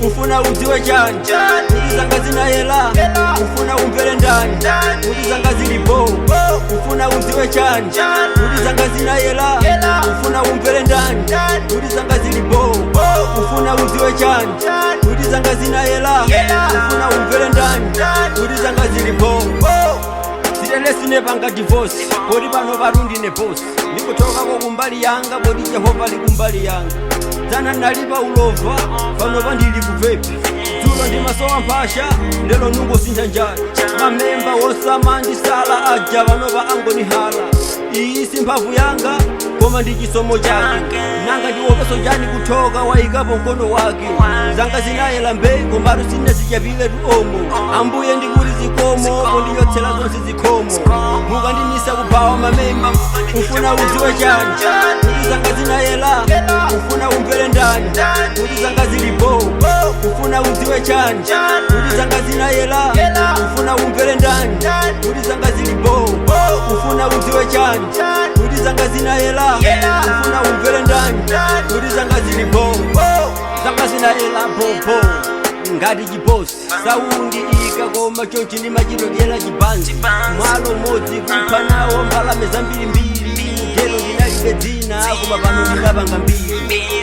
Ufuna udziwe chani? Kuti zanga zinayela. Ufuna umvere ndani? Kuti zanga zilipo. Ufuna udziwe chani? Kuti zanga zinayela. Ufuna umvere ndani? Kuti zanga zilipo. Ufuna udziwe chani? Kuti zanga zinayela. Ufuna umvere ndani? Kuti zanga zilipo. Sitelesine divorce poti pano parundi ne boss. Ndikutokako kumbali yanga poti Yehova ali kumbali yanga. Dzana ndalipa ulova, pano pandili kuvepi. Dzulo ndimasowa mphasha, lero nungosintha njala. Mamemba wosamandisala aja panopa angonihala. Iyi si mphamvu yanga koma ndi chisomo chake. Nanga ndiopeso chani kuthoka wayikapo mkono wake? Zanga zinayela mbe, komatu sinazichapile tu omo. Ambuye, ndikuti zikomo pondiyotsera zonse zikhomo mukandimisa kubawa mamemba. Ufuna udziwe chani? Kuti zanga zinayela. Ufuna umvere ndani? Kuti zanga zilipo. Ufuna udziwe chani? Kuti zanga zinayela. Ufuna umvere ndani? Kuti zanga zilipo. Ufuna udziwe chani? Kuti zanga zinayela. Ufuna umvere ndani? Kuti zanga zilipo. Zanga zinayela popo ngati chibosi. Sound ikakoma chonchi ndi machitodyera chibanzi. Mwalo modzi kupha nawo mbalame zambirimbiri. Mugero ndinalibe dzina, koma pano ndinapanga mbiri.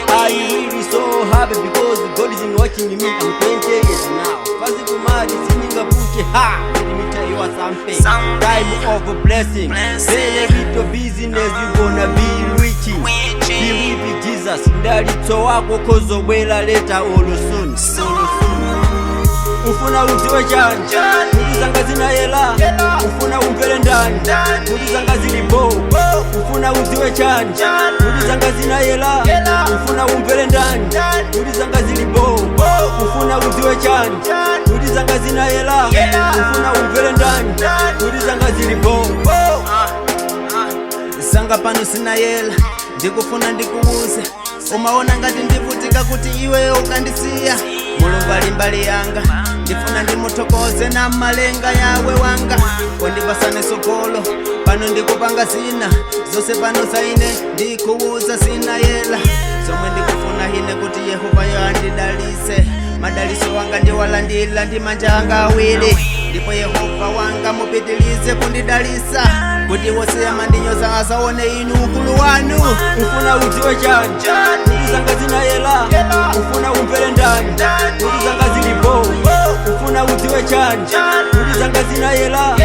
I really so happy because God is in watching me. I'm 20 years now. Fasi kumati siningapuche ha. Let me tell you something. Time of blessing. Very little business, you gonna be rich. Believe Jesus. Ndalitso wako kozobwera later or soon. Or soon. Ufuna udziwe chani? Kuti zanga zinayela. Ufuna umvere ndani? Kuti zanga zilipo. Ufuna udziwe chani? Kuti zanga zinayela. Ufuna umvere ndani? Kuti zanga zilipo. Ufuna udziwe chani? Kuti zanga zinayela. Ufuna umvere ndani? Kuti zanga zilipo. Zanga pano sinayela, ndikufuna ndikuuze. Umaona ngati ndivutika kuti iwe ukandisiya. Mulungu ali mbali yanga, ndifuna ndimuthokoze na malenga yawe wanga kondipasane sogolo. Pano ndikupanga zina zonse pano zaine, ndikuuza zinayela. Zomwe ndikufuna ine kuti Yehova andidalise. Madaliso wanga ndiwalandila ndi manja anga awiri, ndipo Yehova wanga mupitilize kundidalisa kuti wose amandinyoza asaone inu ukulu wanu. Ufuna udziwe chani? Kuti zanga zinayela. Ufuna umvere ndani? Kuti zanga zilipo. Ufuna udziwe chani? Kuti zanga zinayela.